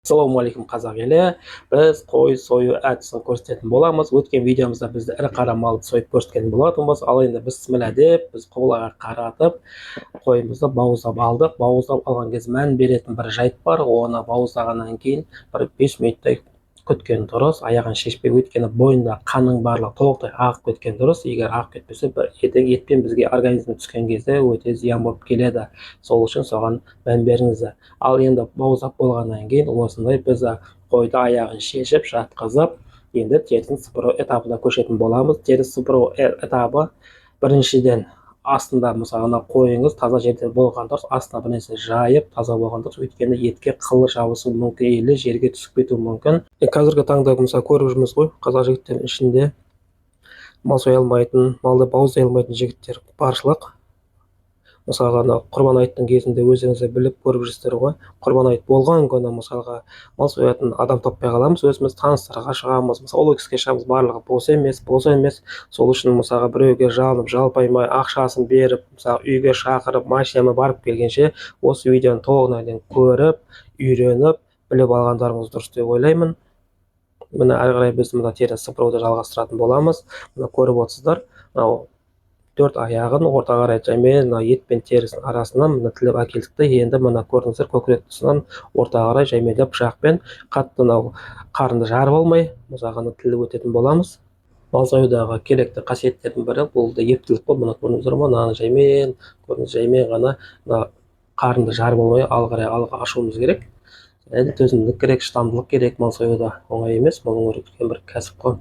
Ассалаумағалейкум, қазақ елі! Біз қой сою әдісін көрсететін боламыз. Өткен видеомызда бізді ірі қара малды сойып көрсеткен болатынбыз. Ал енді бісміллә деп біз құбылаға қаратып қойымызды бауыздап алдық. Бауыздап алған кезде мән беретін бір жайт бар. Оны бауыздағаннан кейін бір 5 минуттай күткен дұрыс, аяғын шешпей, өйткені бойында қанның барлығы толықтай ағып кеткен дұрыс. Егер ағып кетпесе, бір ертең етпен бізге организмге түскен кезде өте зиян болып келеді. Сол үшін соған мән беріңіздер. Ал енді бауыздап болғаннан кейін осындай біз қойды аяғын шешіп жатқызып, енді терісін сыпыру этабына көшетін боламыз. Тері сыпыру этабы біріншіден астында, мысалы, мына қойыңыз таза жерде болған дұрыс, астына бір нәрсе жайып таза болған дұрыс, өйткені етке қылы жабысуы мүмкін или жерге түсіп кетуі мүмкін. Қазіргі таңда, мысалы, көріп жүрміз ғой, қазақ жігіттерінің ішінде мал соя алмайтын, малды бауыздай алмайтын жігіттер баршылық. Мысалға, ана Құрбан айттың кезінде өздеріңіз де біліп көріп жүрсіздер ғой, Құрбан айт болған күні, мысалға, мал соятын адам таппай қаламыз, өзіміз таныстарға шығамыз, мысалы, OLX-ке шығамыз, барлығы бос емес, бос емес. Сол үшін, мысалға, біреуге жалынып жалпаймай, ақшасын беріп, мысалы, үйге шақырып, машинамен барып келгенше, осы видеоны толығына дейін көріп, үйреніп, біліп алғандарыңыз дұрыс деп ойлаймын. Міне, әрі қарай біз мына тері сыпыруды жалғастыратын боламыз. Мына көріп отырсыздар, мынау төрт аяғын орта қарай жаймен мына ет пен терісінің арасынан мына тіліп әкелдік те, енді мына көрдіңіздер, көкірек тұсынан орта қарай жаймендеп пышақпен қатты мынау қарынды жарып алмай, мысалға, тіліп өтетін боламыз. Мал союдағы керекті қасиеттердің бірі бұл да ептілік қой. Мына көрдіңіздер ма, мынаны жаймен көрдіңіз, жаймен ғана мына қарынды жарып алмай алға қарай алға ашуымыз керек. Және төзімділік керек, шыдамдылық керек. Мал союда оңай емес, бұл үлкен бір кәсіп қой.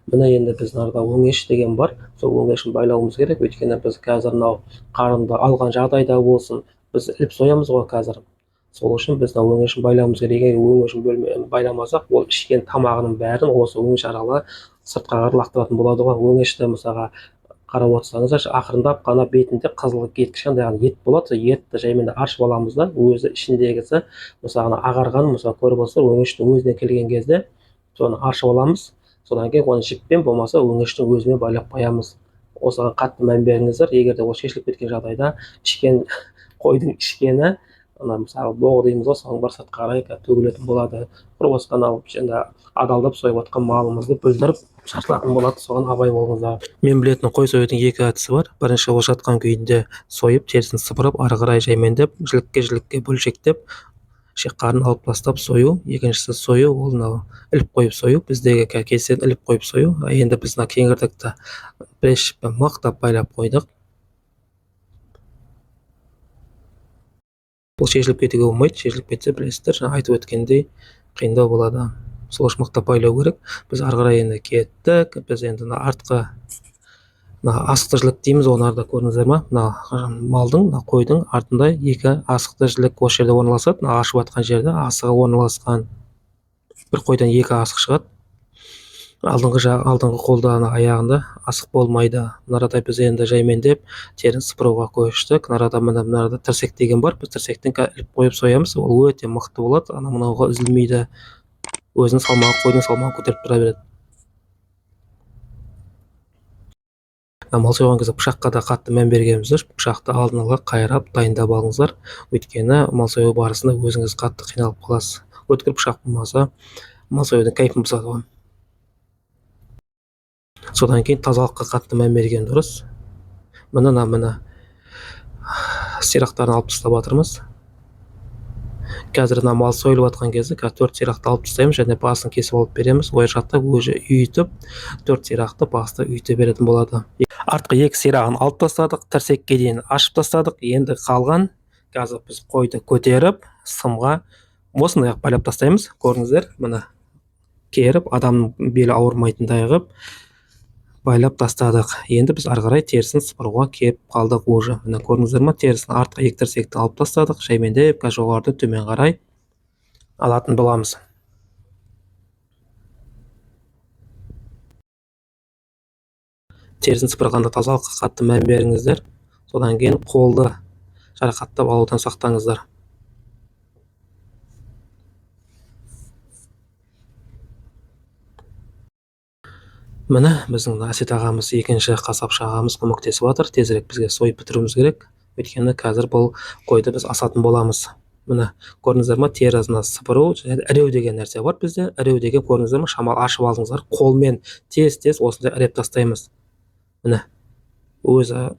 Міне, енді біз мынарда өңеш деген бар, сол өңешін байлауымыз керек, өйткені біз қазір мынау қарынды алған жағдайда болсын, біз іліп соямыз ғой қазір. Сол үшін біз мынау өңешін байлауымыз керек. Егер өңешін байламасақ, ол ішкен тамағының бәрін осы өңеш арқылы сыртқа қарай лақтыратын болады ғой. Өңешті, мысалға, қарап отырсаңыздар, ақырындап қана бетінде қызыл ет, кішкентай ғана ет болады, сол етті жаймен аршып аламыз да, өзі ішіндегісі, мысалы, ағарған, мысалы, көріп отырсыздар, өңештің өзіне келген кезде соны аршып аламыз. Содан кейін оны жіппен болмаса өңештің өзімен байлап қоямыз. Осыған қатты мән беріңіздер. Егер де ол шешіліп кеткен жағдайда ішкен қойдың ішкені, ана, мысалы, боғы дейміз ғой, соның бәрі сыртқа қарай төгілетін болады. Құр босқа анау енді адалдап сойып жатқан малымызды бүлдіріп шашылатын болады. Соған абай болыңыздар. Мен білетін қой союдың екі әдісі бар. Бірінші, ол жатқан күйінде сойып, терісін сыпырып, ары қарай жаймендеп жілікке жілікке бөлшектеп, ішек қарын алып тастап сою. Екіншісі сою, ол мынау іліп қойып сою, біздегі кезден іліп қойып сою. Енді біз мына кеңірдекті пресс жіппен мықтап байлап қойдық. Бұл шешіліп кетуге болмайды, шешіліп кетсе, білесіздер, жаңа айтып өткендей, қиындау болады. Сол үшін мықтап байлау керек. Біз ары қарай енді кеттік. Біз енді мына артқы мына асықты жілік дейміз, оны арда көрдіңіздер ма? Мына малдың, мына қойдың артында екі асықты жілік осы жерде орналасады. Мына ашып жатқан жерде асығы орналасқан. Бір қойдан екі асық шығады. Алдыңғы жақ, алдыңғы қолда, ана аяғында асық болмайды. Мына арада біз енді жаймендеп терін сыпыруға көштік. Мына арада, міне, мына арада тірсек деген бар. Біз тірсектен іліп қойып соямыз. Ол өте мықты болады, ана мынауға үзілмейді. Өзінің салмағы, қойдың салмағын көтеріп тұра береді. Мал сойған кезде пышаққа да қатты мән бергеніміз дұрыс. Пышақты алдын ала қайрап дайындап алыңыздар, өйткені мал сою барысында өзіңіз қатты қиналып қаласыз. Өткір пышақ болмаса, мал союдың кайфын бұзады ғой. Содан кейін тазалыққа қатты мән берген дұрыс. Міне, мына, міне, сирақтарын алып тастап жатырмыз. Қазір мына мал сойылып жатқан кезде қазір 4 сирақты алып тастаймыз және басын кесіп алып береміз. Ой жақта өзі үйітіп, 4 сирақты басты үйіте беретін болады. Артқы 2 сирағын алып тастадық, тірсекке дейін ашып тастадық. Енді қалған қазір біз қойды көтеріп сымға осындай қылып байлап тастаймыз. Көрдіңіздер, міне, керіп, адамның белі ауырмайтындай қылып байлап тастадық. Енді біз ары қарай терісін сыпыруға келіп қалдық уже. Міне, көрдіңіздер ма, терісін артқы екі тірсекті алып тастадық. Жаймендеп қазір жоғарыдан төмен қарай алатын боламыз. Терісін сыпырғанда тазалыққа қатты мән беріңіздер. Содан кейін қолды жарақаттап алудан сақтаңыздар. Міне, біздің Әсет ағамыз, екінші қасапшы ағамыз көмектесіп жатыр. Тезірек бізге сойып бітіруіміз керек. Өйткені қазір бұл қойды біз асатын боламыз. Міне, көрдіңіздер ма, терісін сыпыру және іреу деген нәрсе бар бізде. Іреу деген, көрдіңіздер ма, шамалы ашып алдыңыздар, қолмен тез-тез осындай іреп тастаймыз. Міне, өзі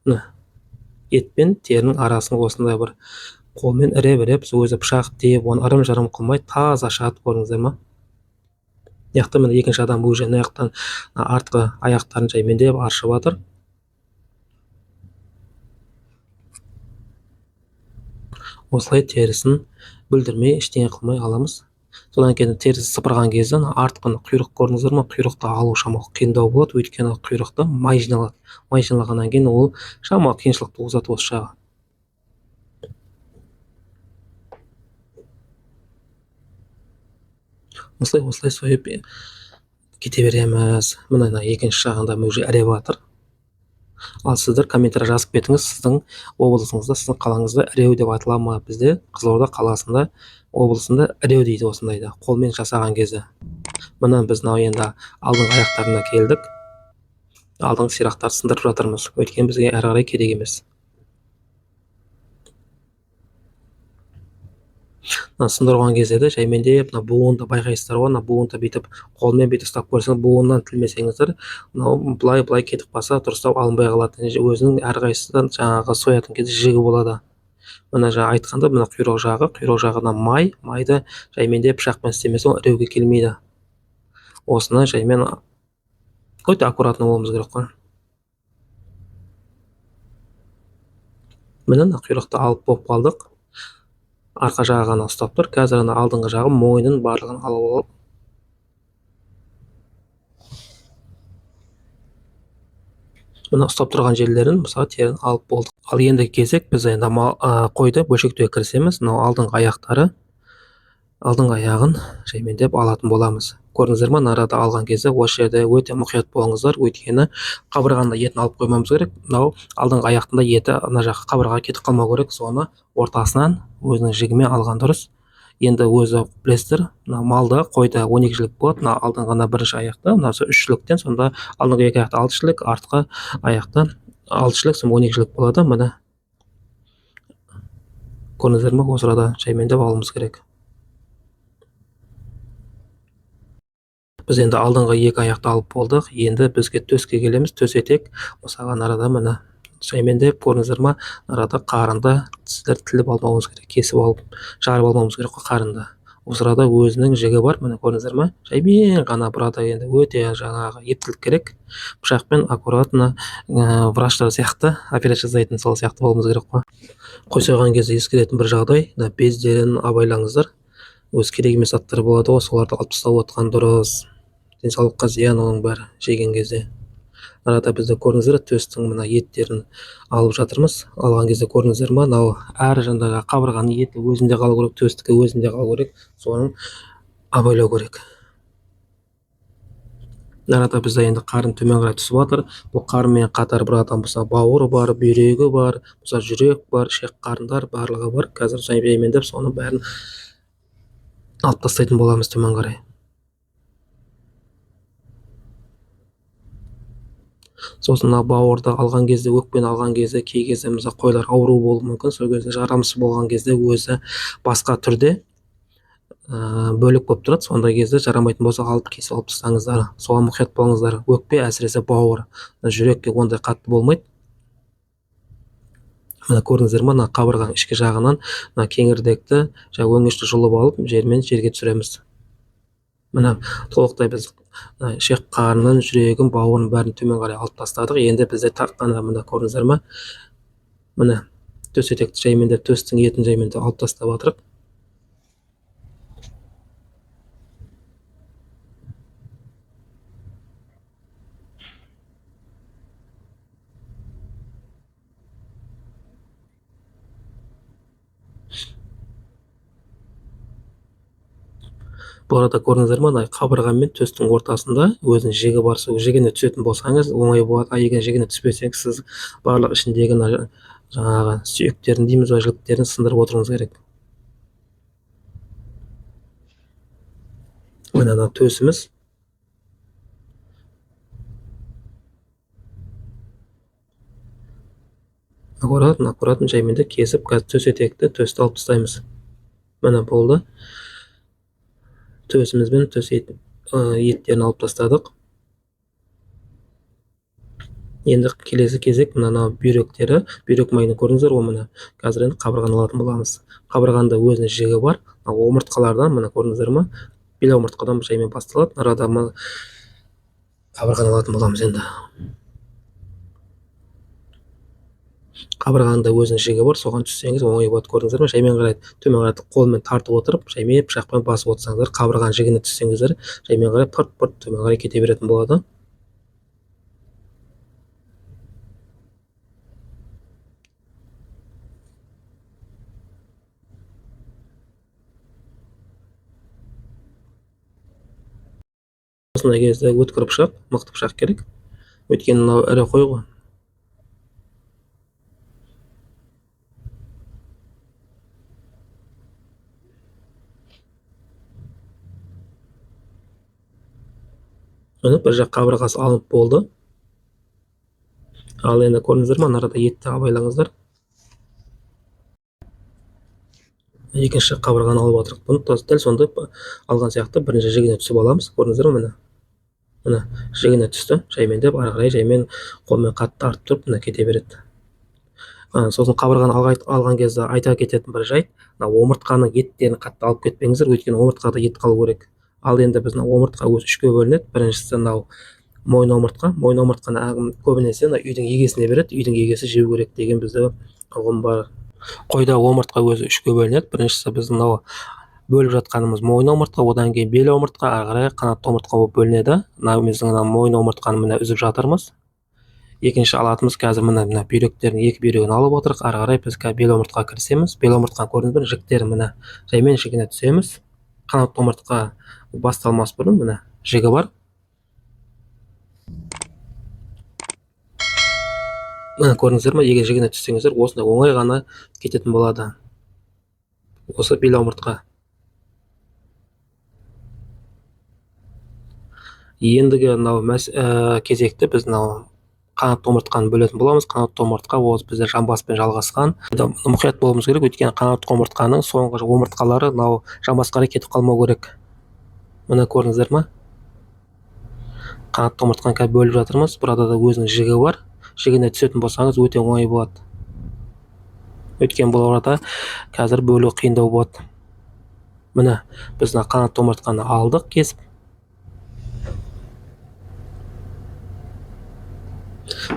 міне ет пен терінің арасын осындай бір қолмен іреп-іреп, өзі пышақ тиіп, оны ырым-жырым қылмай таза шығады, көрдіңіздер ма? Мына жақта міне екінші адам уже мына жақтан артқы аяқтарын жаймендеп аршып жатыр. Осылай терісін бүлдірмей, ештеңе қылмай аламыз. Содан кейін терісі сыпырған кезде ана артқы құйрық, көрдіңіздер ме, құйрықты алу шамалы қиындау болады, өйткені құйрықта май жиналады. Май жиналғаннан кейін ол шамалы қиыншылық туғызады осы жағы. Осылай сойып кете береміз. Мына екінші жағында уже іреп жатыр. Ал сіздер комментарий жазып кетіңіз, сіздің облысыңызда, сіздің қалаңызда іреу деп айтыла ма? Бізде Қызылорда қаласында, облысында іреу дейді осындайда, қолмен жасаған кезде. Мына біз мынау енді алдыңғы аяқтарына келдік. Алдыңғы сирақтарды сындырып жатырмыз, өйткені бізге әрі қарай керек емес. Мына сындырған кезде де жаймендеп, мына буынды байқайсыздар ғой, мына буынды бүйтіп қолмен бүйтіп ұстап көрсеңіз, буыннан тілмесеңіздер, мынау былай-былай кетіп қалса, дұрыстап алынбай қалады. Және өзінің әрқайсысынан жаңағы соятын кезде жігі болады. Мына жаңа айтқанда, мына құйрық жағы, құйрық жағына май, майды жаймендеп пышақпен істемесе, ол іреуге келмейді. Осыны жаймен өте аккуратно болуымыз керек қой. Міне мына құйрықты алып болып қалдық. Арқа жағы ғана ұстап тұр. Қазір ана алдыңғы жағы мойнын барлығын алып алып. Мына ұстап тұрған жерлерін, мысалы, терін алып болдық. Ал енді кезек біз енді қойды бөлшектеуге кірісеміз. Мынау алдыңғы аяқтары, алдыңғы аяғын жаймендеп алатын боламыз. Көрдіңіздер ме, арада алған кезде осы жерде өте мұқият болыңыздар, өйткені қабырғаның да етін алып қоймауымыз керек. Мынау алдыңғы аяқтың да еті ана жаққа қабырғаға кетіп қалмау керек, соны ортасынан өзінің жігімен алған дұрыс. Енді өзі білесіздер, мына малда қойда 12 жілік болады. Мына алдыңғы ана бірінші аяқта, мына 3 жіліктен, сонда алдыңғы екі аяқта 6 жілік, артқы аяқта 6 жілік, сонда 12 жілік болады. Міне көрдіңіздер ме, осы арада жаймендеп алуымыз керек. Біз енді алдыңғы екі аяқты алып болдық. Енді бізге төске келеміз. Төс етек. Мысалға, арада міне жаймендеп, көрдіңіздер ме, арада қарынды сіздер тіліп алмауыңыз керек, кесіп алып, жарып алмауымыз керек қой қарынды. Осы арада өзінің жігі бар, міне көрдіңіздер ме, жаймен ғана бұрады. Енді өте жаңағы ептілік керек. Пышақпен аккуратно, врачтар сияқты операция жасайтын сол сияқты болуымыз керек қой. Қой сойған кезде ескеретін бір жағдай, мына бездерін абайлаңыздар. Өз керек емес заттар болады ғой, соларды алып тастап отқан дұрыс. Денсаулыққа зиян оның бәрі жеген кезде. Арада бізде көрдіңіздер, төстің мына еттерін алып жатырмыз. Алған кезде көрдіңіздер ме, мынау әр жандағы қабырғаның еті өзінде қалу керек, төстікі өзінде қалу керек, соны абайлау керек. Арада бізде енді қарын төмен қарай түсіп жатыр. Бұл қарынмен қатар бір адам болса, бауыры бар, бүйрегі бар, болса жүрек бар, ішек қарындар барлығы бар. Қазір жаймендеп соның бәрін алып тастайтын боламыз төмен қарай. Сосын мына бауырды алған кезде, өкпені алған кезде, кей кезде мысалы қойлар ауру болуы мүмкін, сол кезде жарамсыз болған кезде өзі басқа түрде бөлік болып тұрады. Сондай кезде жарамайтын болса алып кесіп алып тастаңыздар, соған мұқият болыңыздар. Өкпе, әсіресе бауыр, мына жүрекке ондай қатты болмайды. Мына көрдіңіздер ме, мына қабырғаның ішкі жағынан мына кеңірдекті, жаңа өңешті жұлып алып, жермен жерге түсіреміз. Мына толықтай біз мына ішек қарнын, жүрегін, бауырын бәрін төмен қарай алып тастадық. Енді бізде тақ қана мына көрдіңіздер ме, міне төс етекті жаймендеп, төстің етін жаймендеп алып тастап жатырық. Бұл арада көрдіңіздер ме, ана қабырға мен төстің ортасында өзінің жігі бар, сол жігіне түсетін болсаңыз оңай болады. А егер жігіне түспесеңіз, сіз барлық ішіндегі мына жаңағы сүйектерін дейміз ба, жіліктерін сындырып отыруыңыз керек. Міне ана төсіміз. Аккуратно, аккуратно жайменде кесіп, қазір төс етекті, төсті алып тастаймыз. Міне болды. Төсімізбен төс еттерін алып тастадық. Енді келесі кезек мына бүйректері, бүйрек майын көрдіңіздер ғой міне. Қазір енді қабырғаны алатын боламыз. Қабырғанда өзінің жігі бар. Мына омыртқалардан міне көрдіңіздер ме? Бел омыртқадан жаймен басталады. Арада қабырғаны алатын боламыз енді. Қабырғаның да өзінің жігі бар, соған түссеңіз оңай болады, көрдіңіздер ме? Жаймен қарай төмен қарай қолмен тартып отырып, жаймен пышақпен басып отырсаңыздар, қабырғаның жігіне түссеңіздер, жаймен қарай пырт-пырт төмен қарай кете беретін болады. Осындай кезде өткір пышақ, мықты пышақ керек. Өйткені мынау ірі қой ғой. Міне бір жақ қабырғасы алынып болды. Ал енді көрдіңіздер ме, арада етті абайлаңыздар. Екінші қабырғаны алып отырық. Бұны дәл сондай алған сияқты бірінші жігіне түсіп аламыз. Көрдіңіздер ме, міне. Міне жігіне түсті. Жаймендеп ары қарай жаймен қолмен қатты тартып тұрып міне кете береді. Сосын қабырғаны алған кезде айта кететін бір жайт, мына омыртқаның еттерін қатты алып кетпеңіздер, өйткені омыртқада ет қалу керек. Ал енді біз мына омыртқа өзі үшке бөлінеді. Біріншісі мынау мойын омыртқа. Мойын омыртқаны көбінесе мына үйдің егесіне береді, үйдің егесі жеу керек деген бізде ұғым бар. Қойда омыртқа өзі үшке бөлінеді. Біріншісі біздің мынау бөліп жатқанымыз мойын омыртқа, одан кейін бел омыртқа, ары қарай қанатты омыртқа болып бөлінеді. Мына біздің мына мойын омыртқаны міне үзіп жатырмыз. Екінші алатымыз қазір міне мына бүйректердің екі бүйрегін алып отырық. Ары қарай біз қазір бел омыртқаға кірісеміз. Бел омыртқаны көрдіңіз бе? Жіктері міне жаймен жігіне түсеміз. Қанатты омыртқа басталмас бұрын міне жігі бар. Міне көрдіңіздер ме? Егер жігіне түссеңіздер, осындай оңай ғана кететін болады. Осы бел омыртқа. Ендігі мынау кезекті біз мынау қанатты омыртқаны бөлетін боламыз. Қанатты омыртқа ол бізде жамбаспен жалғасқан. Мұқият болуымыз керек, өйткені қанатты омыртқаның соңғы омыртқалары мынау жамбасқа қарай кетіп қалмау керек. Міне көрдіңіздер ме? Қанатты омыртқаны қазір бөліп жатырмыз. Burada да өзінің жігі бар. Жігіне түсетін болсаңыз өте оңай болады. Өйткені бұл арада қазір бөлу қиындау болады. Міне біз мына қанатты омыртқаны алдық кесіп.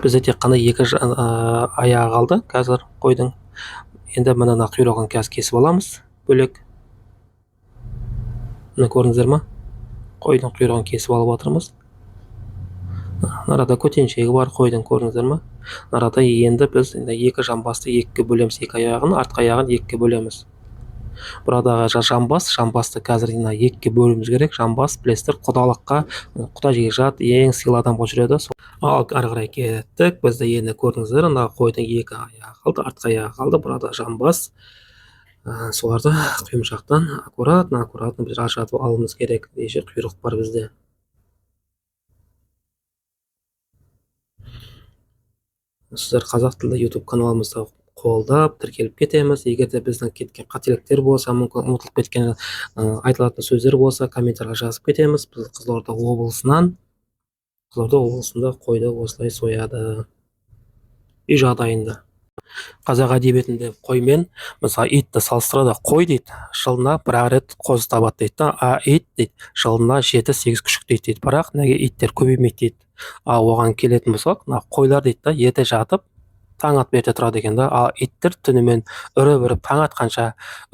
Бізде тек қана екі аяғы қалды қазір қойдың. Енді мына құйрығын қазір кесіп аламыз бөлек. Міне көрдіңіздер ме? Қойдың құйрығын кесіп алып жатырмыз. Арада көтеншегі бар қойдың, көрдіңіздер ме? Арада енді біз енді екі жамбасты екіге бөлеміз, екі аяғын, артқы аяғын екіге бөлеміз. Бұрадағы жамбас, жамбасты қазір мына екіге бөлуіміз керек. Жамбас, білесіздер, құдалыққа, құда жекжат ең сыйлы адамға жүреді. Ал ары қарай кеттік. Бізде енді көрдіңіздер, мына қойдың екі аяғы қалды, артқы аяғы қалды. Burada жамбас. Соларды құйымшақтан аккуратно, аккуратно біз ажыратып алуымыз керек. Неше құйрық бар бізде. Сіздер қазақ тілді YouTube каналымызды қолдап, тіркеліп кетеміз. Егер де біздің кеткен қателіктер болса, мүмкін ұмытылып кеткен, айтылатын сөздер болса, комментарийға жазып кетеміз. Біз Қызылорда облысынан, Қызылорда облысында қойды осылай сояды. Үй жағдайында. Қазақ әдебиетінде қоймен, мысалы, итті салыстырады. Қой дейді, жылына бір-ақ рет қозы табады дейді да, а ит дейді, жылына жеті-сегіз күшік дейді дейді. Бірақ неге иттер көбеймейді дейді. А оған келетін болсақ, мына қойлар дейді да, ерте жатып, таң атып ерте тұрады екен да, ал иттер түнімен үріп-үріп таң атқанша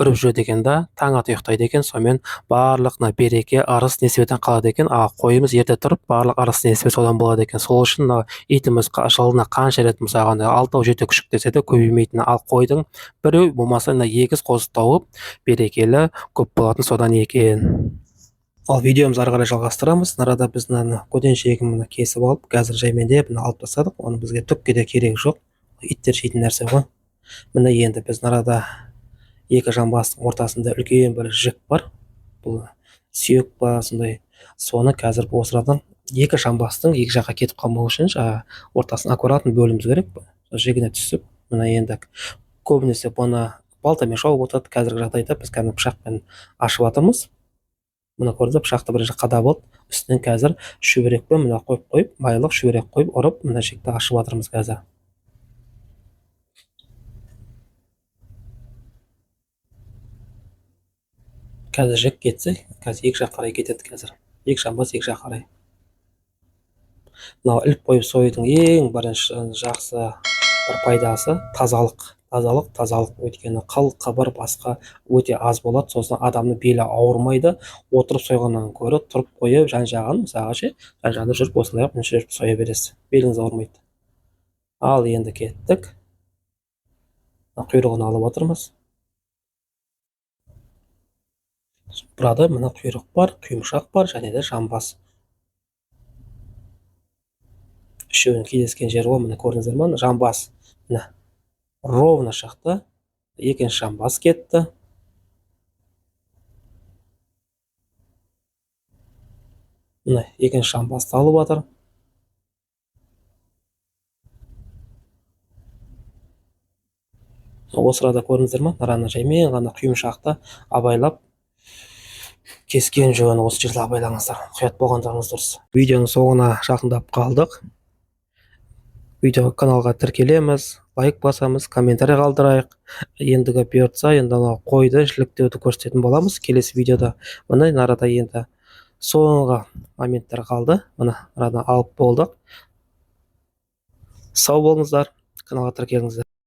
үріп жүреді екен да, таң ата ұйықтайды екен. Сонымен барлық мына береке, ырыс несібеден қалады екен. Ал қойымыз ерте тұрып, барлық ырыс несібе содан болады екен. Сол үшін мына итіміз жылына қанша рет мысалға андай алтау жеті күшік десе де көбеймейтін. Ал қойдың біреу болмаса мына егіз қозы тауып, берекелі көп болатын содан екен. Ал видеомызды ары қарай жалғастырамыз. Арада біз мынаны көтеншегін мына кесіп алып, қазір жаймендеп мына алып тастадық. Оның бізге түкке де керегі жоқ. Иттер жейтін нәрсе ғой. Міне енді біз арада екі жамбастың ортасында үлкен бір жік бар. Бұл сүйек па сондай. Соны қазір осырадан екі жамбастың екі жаққа кетіп қалмау үшін жаңа ортасын аккуратно бөлуіміз керек. Жігіне түсіп, Мына енді көбінесе бұны балтамен шауып отырады. Қазіргі жағдайда біз кәдімгі пышақпен ашып жатырмыз. Мына көрдіңіздер, пышақты бірінші қадап алды. Үстінен қазір шүберекпен мына қойып қойып, майлық шүберек қойып ұрып, мына жікті ашып жатырмыз қазір. Қазір жік кетсе, қазір екі жаққа қарай кетеді қазір. Екі жамбас екі жаққа қарай. Мынау іліп қойып союдың ең бірінші жақсы бір пайдасы тазалық. Тазалық, тазалық. Өйткені қыл, қыбыр басқа өте аз болады. Сосын адамның белі ауырмайды. Отырып сойғаннан гөрі тұрып қойып жан жағын, мысалға ше, жан жағында жүріп осылай қылып жүріп соя бересіз. Беліңіз ауырмайды. Ал енді кеттік. Құйрығын алып отырмыз. Burada мына құйрық бар, құйымшақ бар және де жамбас. Үшеуінің кездескен жері ғой, міне көрдіңіздер ме? Жамбас міне ровно шықты. Екінші жамбас кетті. Міне екінші жамбасты алып жатыр. Осы арада көрдіңіздер ме? Мынаны жаймен ғана құйымшақты абайлап кескен жөн. Осы жерде абайлаңыздар, мұқият болғандарыңыз дұрыс. Видеоның соңына жақындап қалдық. Видео каналға тіркелеміз, лайк басамыз, комментарий қалдырайық. Ендігі бұйыртса, енді анау қойды жіліктеуді көрсететін боламыз келесі видеода. Міне арада енді соңғы моменттер қалды. Міне арадан алып болдық. Сау болыңыздар, каналға тіркеліңіздер.